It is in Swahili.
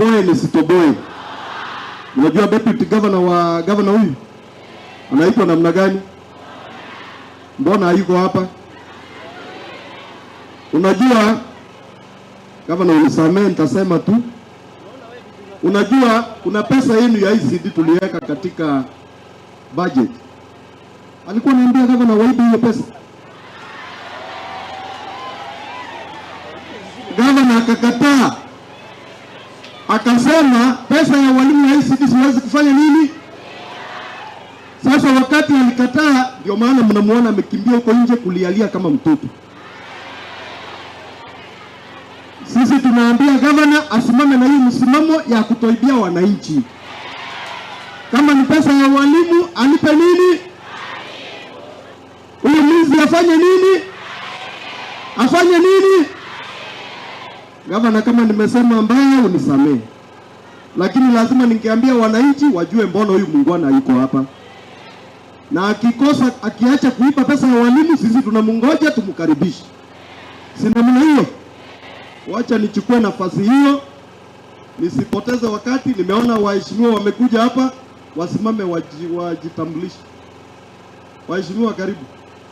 Nitoboe nisitoboe? Unajua deputy governor wa governor huyu anaitwa namna gani? Mbona hayuko hapa? Unajua gavana, unisamee, nitasema tu. Unajua kuna pesa yenu ya ECD tuliweka katika budget. Alikuwa anaambia gavana waibe hiyo pesa. Gavana akakataa, akasema pesa ya walimu ya ECD siwezi kufanya nini. Sasa wakati alikataa, ndio maana mnamuona amekimbia huko nje kulialia kama mtoto. Sisi tunaambia gavana asimame na hiyo msimamo ya kutoibia wananchi. Kama ni pesa ya walimu alipe nini? Huyu mwizi afanye nini? Afanye nini? Gavana, kama nimesema mbaya unisamee, lakini lazima ningeambia wananchi wajue mbona huyu muungwana yuko hapa, na akikosa, akiacha kuiba pesa ya walimu, sisi tunamngoja tumkaribishe. Si namna hiyo? Wacha nichukue nafasi hiyo nisipoteze wakati. Nimeona waheshimiwa wamekuja hapa, wasimame wajitambulishe. Waheshimiwa, karibu.